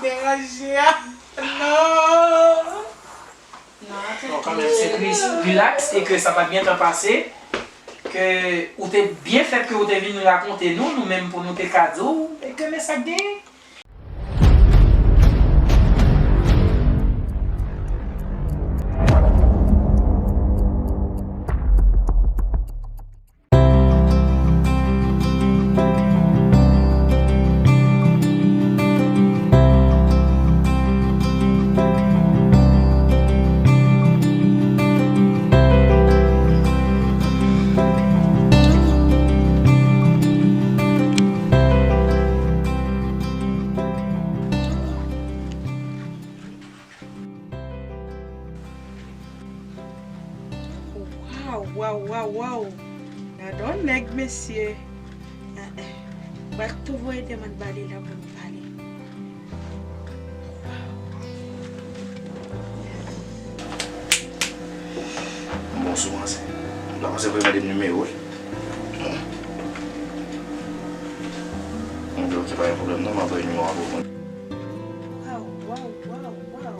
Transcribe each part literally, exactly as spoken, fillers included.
Deranje a. Non. Non, kanmenm, se Chris, relax, e ke sa pa t gentan pase, ke ou te byen fèt ke ou te vin rakonte nou, nou menm pou nou te ka di w, e ke men sa k genyen. Waw, waw, waw, waw. Gade yon nèg, mesye. Ah, eh. Pral tou voye demann ba li la pou m pale. Bon, sou manzè. M pa panse pou mande m nimewo l. Bon, ok, pa gen pwoblèm non, m ap voye nimewo a pou ou. Waw, waw, waw, waw.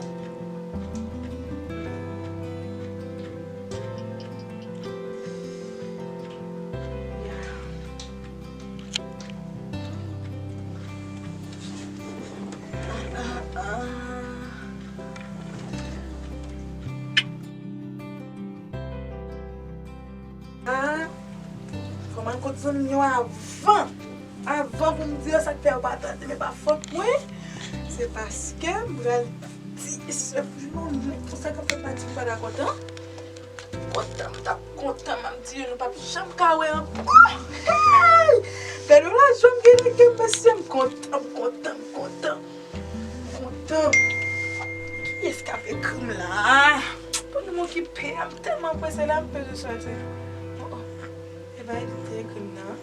Ya. Ah, ah, ah. Ah, fò m al kot zanmi yo avan. Avan pou m di yo sa k fè yo pa tande, men pa fòt mwen. Se paske m pral di, se pou yon nèg konsa k ap fè pati m pa dakò tan. Kontan, m t ap kontan, m ap di yo nou p ap janm ka wè ankò. Hey! Gade yon lajwa m gen nan kè m, mesye, m kontan, m kontan, m kontan. M kontan. Kiyès k ap ekri m la? Pou nou okipe a, m tèlman prese la, m bezwen sòti. Oh, oh. E bay li te ekri m nan.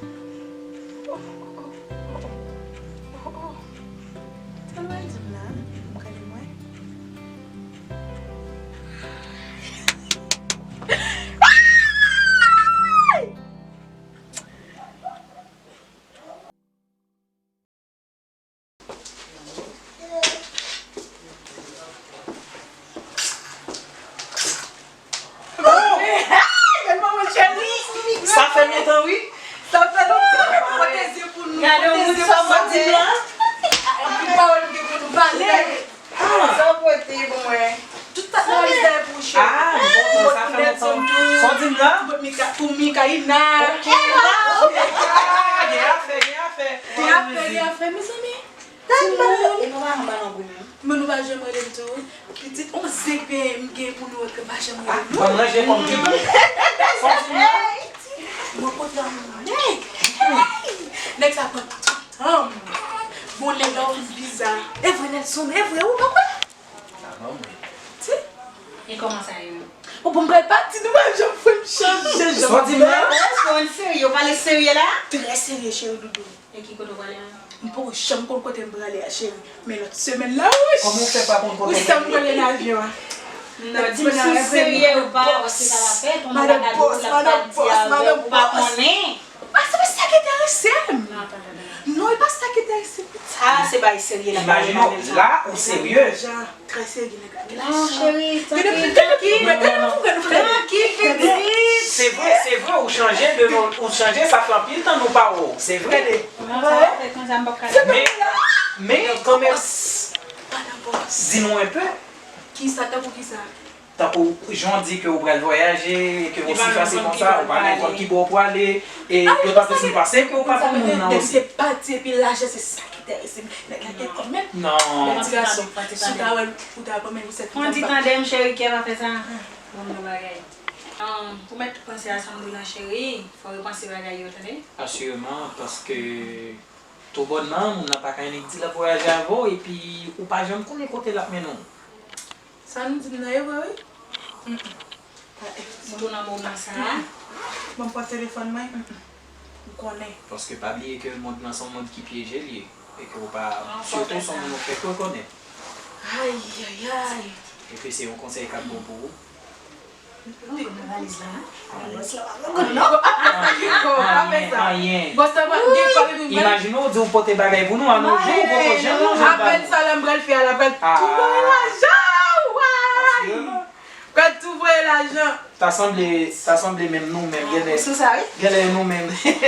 Oh, oh, oh, oh, oh, oh. Sa l pral di m la? M gade mwen. Oh! Sa fè lontan, wi. Sa fè lontan. Pote zye pou nou. Gade yon moun sòt mande la. Anpil pawòl m gen pou nou pale. Ah. Sa w pote pou mwen? Tout sa nan lis la e pou ou, cheri. Ah, m kontan, sa fè lontan. Sa w di m la? Pou Mika, pou Mikaina. Ok. Ah, gen afè, gen afè. Gen afè, gen afè, mezanmi. Timoun. E nou pa janm ba non grenn. Men nou pa janm rele m tou. Pitit, on zen k gen, m gen pou nou, m pa janm rele nou. Ban m ranje kòm pitit. Sa w di m la? Mwen kontan nèg. Nèg sa pran tout tan m. Bon, nèg la ou vin biza. E vre, Nelson, e vre, ou pa kwè? Ti. E kòman sa ye menm? Ou bon, m pral pati, nou pa janm fè m chanje, jan. Sa w di m la? Èske w serye? Ou pale serye la? Trè serye, cheri doudou. E ki kote w prale a? M poko janm konn kote m prale a, cheri. Men lòt semèn la, wi. Kòman w fè pa konn kote w prale? Wi, sa m prale nan avyon an. Non, di m si w serye ou pa, paske sa va fè, ton bagay la pa di avè w, ou pa konnen. Ah, se pa sa ki enterese m. Non, e pa sa ki enterese m. Ah, se bagay serye la. Imajine w, la, ou serye. Trè serye, nèg la. Non, cheri, tanki, tanki. Tanki, pitit. Se vre, se vre, ou chanje de non, ou chanje, sa fè anpil tan nou pa wè w. Se vre. Men, men kanmenm, di nou enpe. Kisa, tankou kisa? Tankou jan w di ke w pral vwayaje, e ke osi fasil konsa, ou pa menm konn ki bò w prale, e dotòplis m panse ke w pa konn moun nan osi. Se pati epi lajan, se sa ki enterese m. Nèg la gen kòb menm. Non. Bèl ti gason. Si w ta wè l, ou ta wè kòman l sèt. Fon di tande m, cheri, kè pa fè sa. Bon, bon bagay. Ou mèt panse a sa m di w la, cheri. Fò w repanse bagay yo, tande. Asireman, paske tou bòn nan, moun nan pa ka annik di l ap vwayaje avè w, epi ou pa janm konnen kote l ap mennen w. Sa nou di m nan e vre, wi. Mm, mm. Pa, eh, sitou nan moman sa a. Mm, mm. Ban m pran telefòn mwen. Mm, mm. Ou konnen. Paske pa bliye ke mond lan se yon mond ki pyeje l ye. E ke ou pa, sitou se yon moun ou fèk rekonèt. Ay, ay, ay. E ke se yon konsèy k ap bon pou ou. Imajine w di w pote bagay pou nou, a no jou, ou poko janm manje l pa pou ou. Apèn sa la m pral fè. Pral tou voye lajan, way! Pral tou voye lajan. Ta sanble, ta sanble menm nou menm, genlè. Sou sa, wi. Genlè nou menm. Gen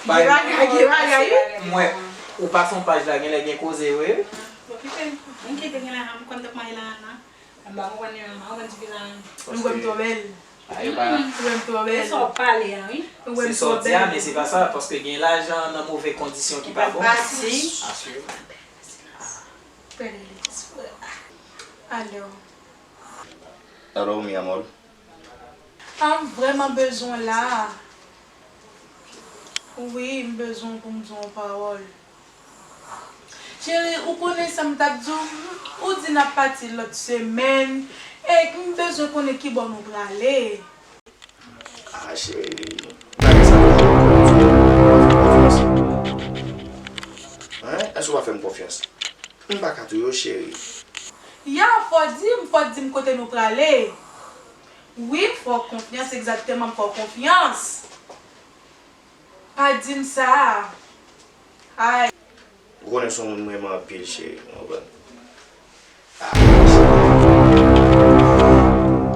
bagay, gen bagay, wi. Mwen, ou pa sou paj la, genlè gen koze, wi. Bon, kite, m kite gen la, m konn t ap manje la, nan. M pa konprann li menm, m pa konprann ti fi sa menm. Ou wè m twò bèl. Ah, yo pa. Ou wè m twò bèl. E sa w pale a, wi. Ou wè m twò bèl. Se sa w di a, men se pa sa, paske gen lajan nan move kondisyon ki pa bon. Pati. Asire. Pèle les frères. Alò. Alò, mi amor. Ah, m vrèman bezwen w la. Wi, m bezwen w pou m di w yon pawòl. Cheri, ou konnen sa m t ap di w? Ou di n ap pati lòt semèn, e m bezwen konnen kibò nou prale. Ah, cheri, bagay sa pa fè m konfyans. Hein? Èske w pa fè m konfyans? M pa ka tou yo, cheri. Ya, fò w di m, fò w di m kote nou prale. Wi, m fè w konfyans, egzakteman, m fè w konfyans. Pa di m sa. Ay. Ou konnen se yon moun m renmen anpil, cheri, ou konprann? Ah, cheri.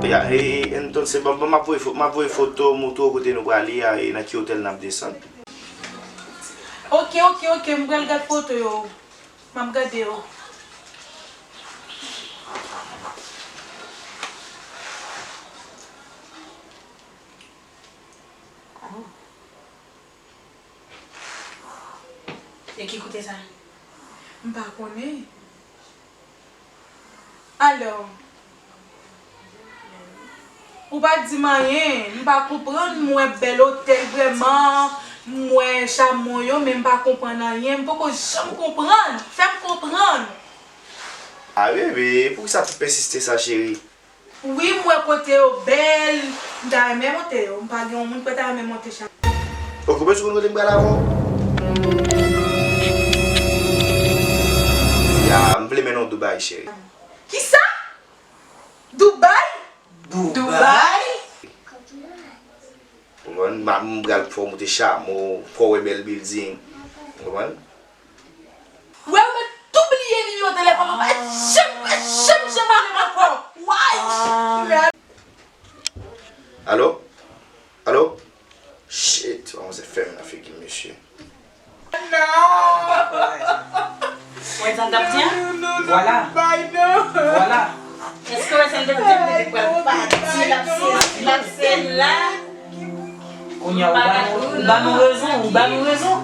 Ya, e, e, entonces, bon, bon, m ap voye fo-, m ap voye foto, montre w kote nou prale a, e nan ki otèl n ap desann. Ok, ok, ok, m pral gad foto yo. M ap gade yo. E ki kote sa? M pa konnen. Alò, ou pa di m anyen, m pa konprann, m wè bèl otèl vrèman, m wè chamo yo, men m pa konprann anyen, m poko janm konprann, fè m konprann. Ah, bebe, poukisa w ap pèsiste sa, cheri? Wi, m wè kote yo bèl. M ta renmen monte yo. M pa gen yon moun pou ta renmen monte chak. Ok, ou bezwen konn kote m pral avè w? Ya, m vle mennen w Dubai, cheri. Kisa? Dubai? Dubai? Ou konprann? M, m pral fè w monte chamo, fè w wè bèl building. Ou konprann? Wè, ou mèt tou bliye nimewo telefòn mwen, pa janm, pa janm, janm ale m ankò. Why? Alo? Alo? Shit, manzè fèmen nan figi m, mesye. Non! Wè sa m t ap di a? Vwala. Vwala. Èske wè sa m t ap di a? Mwen te pral pati, l ap se, l ap se la. Kounye a, ou ba nou, ou ba nou rezon, ou ba nou rezon.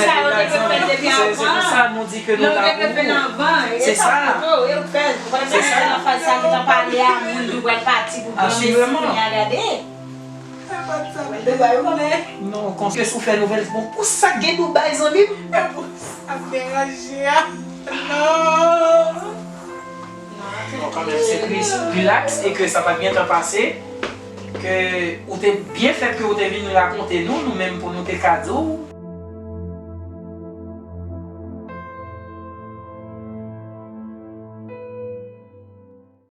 Sa yo te dwe fè depi anvan. Se, se pou sa nou di ke nou la pou ou. Se sa. Se sa. Kounye a, faz sa ki t ap pale a, moun nou pral pati pou gran mesi, kounye a, gade. Non, konske sou fè nouvèl, bon, pou sa gen Dubai, zanmi m. E pou sa deranje a. Non. Non, kanmenm, se Chris, relax, e ke sa pa t gentan pase, ke ou te byen fèt ke ou te vin rakonte nou, nou menm pou nou te ka di w,